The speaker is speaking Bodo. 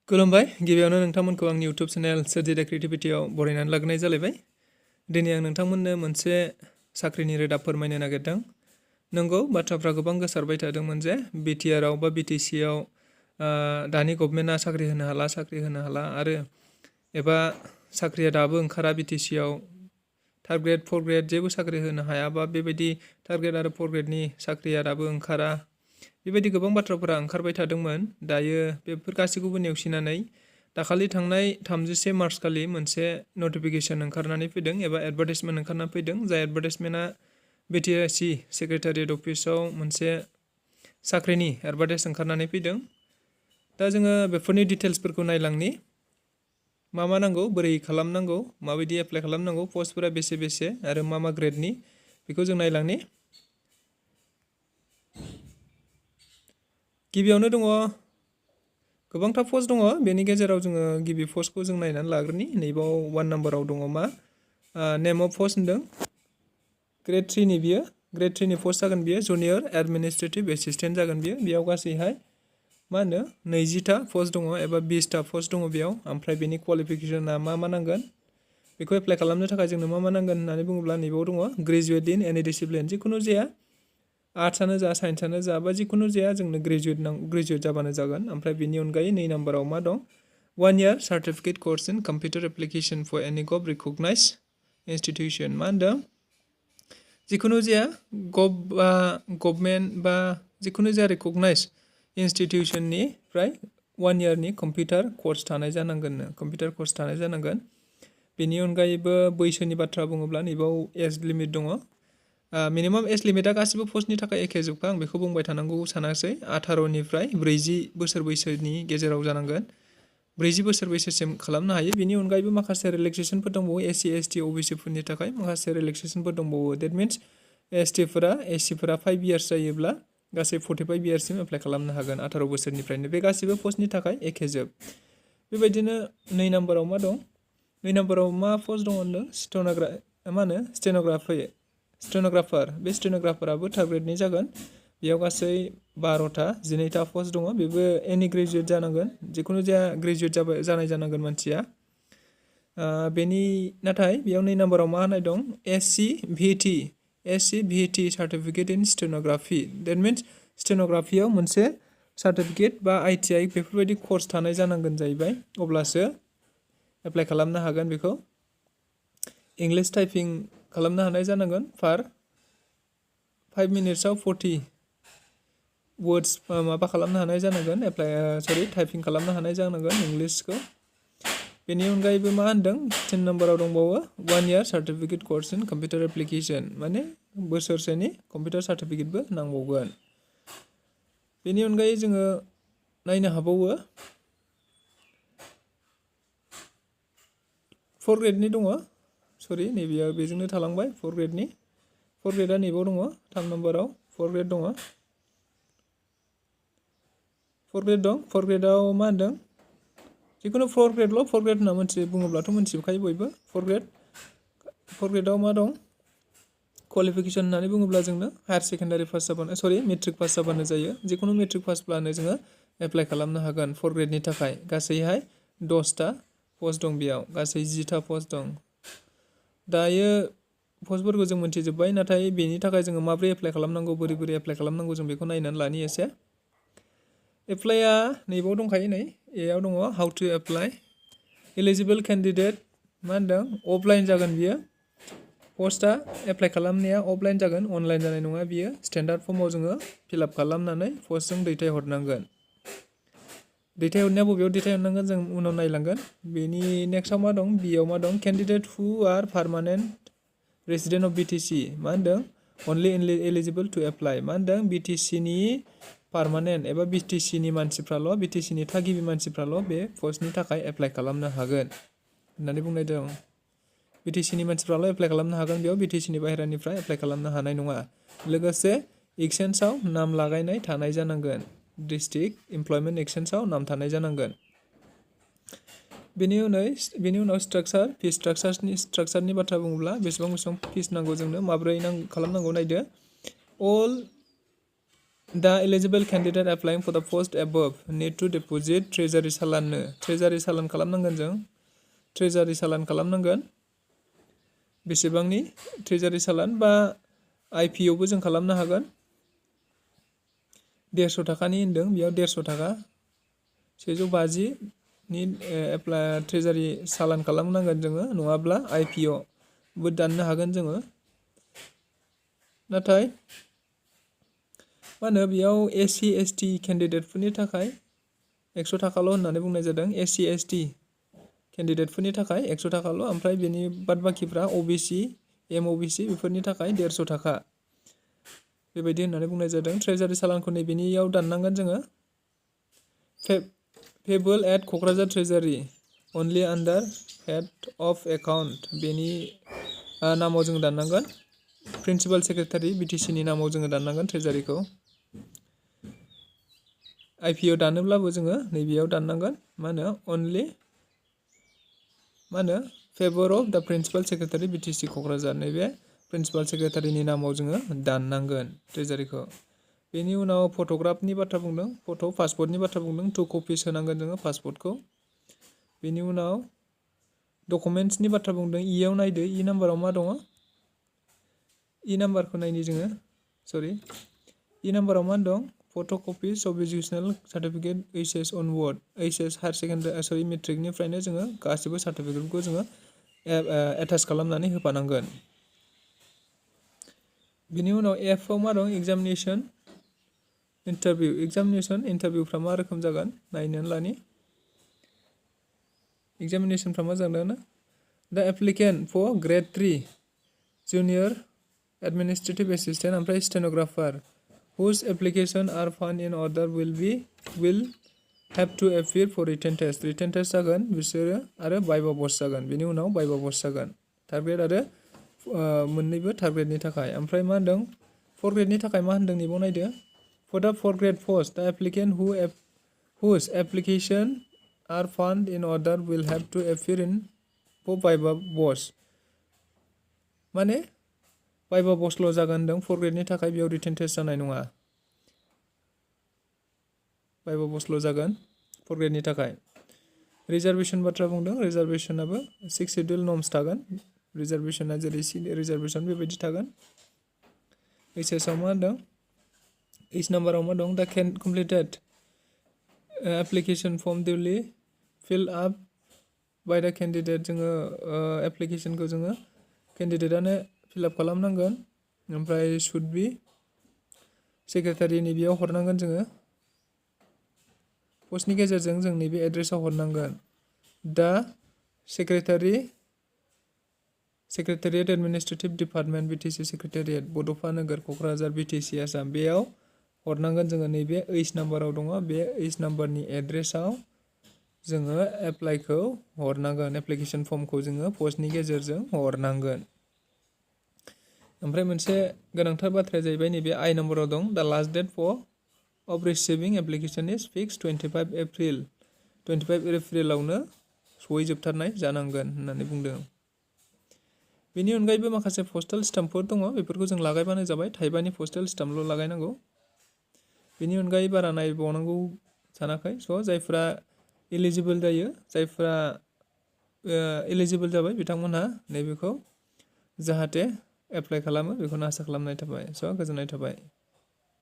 खुलुमबाय गिबियावनो नोंथांमोनखौ आंनि YouTube चेनेल सोरजिदा क्रिएटिभिटियाव बरायनानै लाग्रोनाय जालायबाय। दिनै आं नोंथांमोननो मोनसे साख्रिनि रोदाब फोरमायनो नागिरदों। नंगौ बाथ्राफ्रा गोबां गोसारबाय थादोंमोन जे BTR आव बा BTC आव दानि गभर्नमेन्टआ साख्रि होनो हाला आरो एबा साख्रिया दाबो ओंखारा BTC आव थार्ड ग्रेड फर्थ ग्रेड जेबो साख्रि होनो हायाबा बेबायदि थार्ड ग्रेड आरो फर्थ ग्रेडनि साख्रिया दाबो ओंखारा बेबायदि गोबां बाथ्राफोरा ओंखारबाय थादोंमोन। दायो बेफोर गासैखौबो नेवसिनानै दाखालि थांनाय 31 मार्च खालि मोनसे नटिफिकेशन ओंखारनानै फैदों एबा एडभार्टाइजमेन्ट ओंखारनानै फैदों। जाय एडभार्टाइजमेन्टआ BTR सेक्रेटारियेट अफिसाव मोनसे साख्रिनि एडभार्टाइज ओंखारनानै फैदों। दा जोङो बेफोरनि डिटेल्सफोरखौ नायलांनि मा नांगौ बोरै खालामनांगौ माबायदि एप्लाइ खालामनांगौ पस्टफोरा बेसे आरो मा ग्रेडनि बेखौ जों नायलांनि। गिबियावनो दङ गोबांथा पस्ट दङ बेनि गेजेराव जोङो गिबि पस्टखौ जों नायनानै लाग्रोनि। नैबाव 1 नाम्बाराव दङ मा नेम अफ पस्ट होनदों ग्रेड 3 नि बियो ग्रेड 3 नि पस्ट जागोन बियो जुनियर एडमिनिस्ट्रेटिभ एसिस्टेन्ट जागोन बियो। बेयाव गासैहाय 20टा पस्ट दङ एबा 20टा पस्ट दङ बेयाव। ओमफ्राय बेनि क्वालिफिकेशना मा नांगोन बेखौ एप्लाइ खालामनो थाखाय जोंनो मा नांगोन होननानै बुङोब्ला नैबाव दङ ग्रेजुवेट इन एनि डिसिप्लिन जिखुनु जाया आर्ट्सआनो जा साइन्सआनो जा बा जिखुनु जाया जोंनो ग्रेजुवेट जाबानो जागोन। ओमफ्राय बेनि अनगायै 2 नाम्बाराव मा दं 1 year certificate course in computer application for any recognise institution मा होनदों जिखुनु जाया गभर्नमेन्ट बा जिखुनु जाया रिकगनाइज इन्स्टिटिउसननिफ्राय 1 yearनि कम्पिउटार कर्स थानाय जानांगोन। बेनि अनगायैबो बैसोनि बाथ्रा बुङोब्ला नैबाव एज लिमिट दङ। मिनिमाम एज लिमिटआ गासिबो पस्टनि थाखाय एखे जोबखा आं बेखौ बुंबाय थानांगौ सानाखिसै। 18 निफ्राय 40 बोसोर बैसोनि गेजेराव जानांगोन। 40 बोसोर बैसोसिम खालामनो हायो। बेनि अनगायैबो माखासे रिलेक्सेसनफोर दंबावो SC ST OBC फोरनि थाखाय माखासे रिलेक्सेसनफोर दंबावो। डेट मिन्स SCफोरा 5 years जायोब्ला गासै 45 yearsसिम एप्लाइ खालामनो हागोन 18 बोसोरनिफ्रायनो। बे गासिबो पस्टनि थाखाय एखे जोब। बेबायदिनो 2 नाम्बाराव मा दं 2 नाम्बाराव मा पस्ट दङ होनदों स्टेन'ग्राफार बे स्टेन'ग्राफाराबो थार्ड ग्रेडनि जागोन। बेयाव गासै 12टा पस्ट दङ। बेबो एनि ग्रेजुवेट जानांगोन जिखुनु जाया ग्रेजुवेट जानाय जानांगोन मानसिया। बेनि नाथाय बेयाव 2 नाम्बाराव मा होनाय दं SC VT सार्टिफिकेट इन स्टेन'ग्राफि। डेट मिन्स स्टेन'ग्राफियाव मोनसे सार्टिफिकेट बा ITI बेफोरबायदि कर्स थानाय जानांगोन जाहैबाय अब्लासो एप्लाइ खालामनो हागोन बेखौ। इंलिश टाइपिं खालामनो हानाय जानांगोन पार 5 मिनिट्सआव 40 वर्ड्स माबा खालामनो हानाय जानांगोन टाइपिं खालामनो हानाय जानांगोन इंलिशखौ। बेनि अनगायैबो मा होनदों 10 नाम्बाराव दंबावो 1 year certificate course in computer application माने बोसोरसेनि कम्पिउटार सार्टिफिकेटबो नांबावगोन। बेनि अनगायै जोङो नायनो हाबावो 4 ग्रेडनि दङ नैबेयो बेजोंनो थालांबाय 4 ग्रेडनि 4 ग्रेडआ नैबाव दङ 3 नाम्बाराव 4 ग्रेड दङ 4 ग्रेड दं। 4 ग्रेडआव मा होनदों जिखुनु 4 ग्रेडल' 4 ग्रेड होनना बुङोब्लाथ' मोनथिजोबखायो बयबो 4 ग्रेडआव मा दं क्वालिफिकेशन होननानै बुङोब्ला जोंनो हायार सेकेन्डारि पास जाबानो मेट्रिक पास जाबानो जायो। जिखुनु मेट्रिक पासब्लानो जोङो एप्लाइ खालामनो हागोन 4 ग्रेडनि थाखाय। गासैहाय 10टा पस्ट दं बेयाव गासै 10टा पस्ट दं। दायो पस्टफोरखौ जों मोनथिजोब्बाय नाथाय बेनि थाखाय जोङो माबोरै एप्लाइ खालामनांगौ बोरै एप्लाइ खालामनांगौ जों बेखौ नायनानै लानि एसे। एप्लाइआ नैबाव दंखायो नै एआव दङ how to apply eligible candidate मा होनदों अफलाइन जागोन बियो पस्टआ एप्लाइ खालामनाया अफलाइन जागोन अनलाइन जानाय नङा बियो। स्टेन्डार्ड फर्माव जोङो फिलआप खालामनानै पस्टजों दैथायहरनांगोन। दैथायहरनाया बबेयाव दैथायहरनांगोन जों उनाव नायलांगोन। बेनि नेक्स्टआव मा दं बियाव मा दं केन्डिडेट हु आर पार्मानेन्ट रेसिडेन्ट अफ BTC मा होनदों अनलि एलिजिबल टु एप्लाइ मा होनदों BTCनि पार्मानेन्ट एबा BTCनि मानसिफ्राल' BTCनि थागिबि मानसिफ्राल' बे पस्टनि थाखाय एप्लाइ खालामनो हागोन होननानै बुंनाय दं। BTCनि मानसिफ्राल' एप्लाइ खालामनो हागोन बेयाव BTCनि बाहेरानिफ्राय एप्लाइ खालामनो हानाय नङा। लोगोसे एक्सचेन्जआव नाम लागायनाय थानाय जानांगोन डिस्ट्रिक्ट इमप्लयमेन्ट एक्सचेन्जआव नाम थानाय जानांगोन। बेनि उनाव स्ट्राक्चारनि बाथ्रा बुङोब्ला बेसेबां फिस नांगौ जोंनो माब्रै खालामनांगौ नायदो। अल The eligible candidate applying for the post above need to deposit treasury सालाननो treasury सालान खालामनांगोन जों treasury सालान खालामनांगोन बेसेबांनि treasury सालान बा IPO बो जों खालामनो हागोन 150 थाखानि होनदों बेयाव 150 थाखा 150 नि treasury सालान खालामनांगोन जोङो नङाब्ला IPO बो दाननो हागोन जोङो नाथाय मानो बेयाव SC ST केन्डिडेटफोरनि थाखाय 100 थाखाल' होननानै बुंनाय जादों SC ST केन्डिडेटफोरनि थाखाय 100 थाखाल' ओमफ्राय बेनि बाद बाकिफ्रा OBC MOBC बेफोरनि थाखाय 150 थाखा बेबायदि होननानै बुंनाय जादों ट्रेजारि सालानखौ नैबेनियाव दाननांगोन जोङो payable at Kokrajhar treasury only under head of account बेनि नामाव जों दाननांगोन प्रिन्सिपाल सेक्रेटारि BTC नि नामाव जोङो दाननांगोन ट्रेजारिखौ IPO दानोब्लाबो जोङो नैबेयाव दाननांगोन मा होनो only मा होनो favor of the principal secretary BTC Kokrajhar नैबे प्रिन्सिपाल सेक्रेटारिनि नामाव जोङो दाननांगोन ट्रेजारिखौ बेनि उनाव फट'ग्राफनि बाथ्रा बुंदों पासपोर्टनि बाथ्रा बुंदों 2 कपिस होनांगोन जोङो पासपोर्टखौ बेनि उनाव डकुमेन्ट्सनि बाथ्रा बुंदों आव नायदो नाम्बाराव मा दङ नाम्बारखौ नायनि जोङो सरि नाम्बाराव मा दं photocopies of educational certificate HS अनवार्ड HS हायर सेकेन्डारि मेट्रिकनिफ्रायनो जोङो गासिबो सार्टिफिकेटखौ जोङो एटाच खालामनानै होफानांगोन बिनि उनाव F आव मा दं एग्जामिनेसन इन्टारभिउफ्रा मा रोखोम जागोन नायनानै लानि एग्जामिनेसनफ्रा मा जागोन ना दा applicant for grade 3 junior administrative assistant ओमफ्राय stenographer whose application are found in order will have to appear for written test जागोन बिसोरो आरो भाइभा बस जागोन बेनि उनाव भाइभा बस जागोन थार्ड ग्रेड आरो मोननैबो थार्ड ग्रेडनि थाखाय ओमफ्राय मा होनदों फोर्थ ग्रेडनि थाखाय मा होनदों नैबाव नायदो for the fourth grade post the applicant whose application are found in order will have to appear in for viva बस माने भाइभा बसल' जागोन होनदों फोर्थ ग्रेडनि थाखाय बेयाव रिटेन टेस्ट जानाय नङा भाइभा बसल' जागोन फोर्थ ग्रेडनि थाखाय रिजार्भेसन बाथ्रा बुंदों रिजार्भेसनाबो 6 शेड्युल नर्म्स थागोन रिजार्भेसना जेरै रिजार्भेसन बेबायदि थागोन HS आव मा होनदों H नाम्बाराव मा दं दा कमप्लिटेड एप्लिकेसन फर्म डिउलि fill up by the candidate जोङो एप्लिकेसनखौ जोङो केन्डिडेटआनो फिलआप खालामनांगोन ओमफ्राय शुड बी सेक्रेटारिनि बेयाव हरनांगोन जोङो पस्टनि गेजेरजों जों नैबे एड्रेसाव हरनांगोन दा secretariat administrative department BTC secretariat Bodofa Nogor Kokrajhar BTC Assam बेयाव हरनांगोन जोङो नैबे H नाम्बाराव दङ बे H नाम्बारनि एड्रेसाव जोङो एप्लाइखौ हरनांगोन एप्लिकेसन फर्मखौ जोङो पस्टनि गेजेरजों हरनांगोन ओमफ्राय मोनसे गोनांथार बाथ्राया जाहैबाय नैबे I नाम्बाराव दं दा last date of receiving application is fixed 25 एप्रिलावनो सहैजोबथारनाय जानांगोन होननानै बुंदों बेनि अनगायैबो माखासे पस्टेल स्टाम्पफोर दङ बेफोरखौ जों लागायबानो जाबाय थाइबानि पस्टेल स्टाम्पल' लागायनांगौ बेनि अनगायै बारा नायबावनांगौ सानाखै स' जायफ्रा एलिजिबोल जायो जायफ्रा एलिजिबोल जाबाय बिथांमोनहा नैबेखौ जाहाथे एप्लाइ खालामो बेखौनो आसा खालामनाय थाबाय स' गोजोननाय थाबाय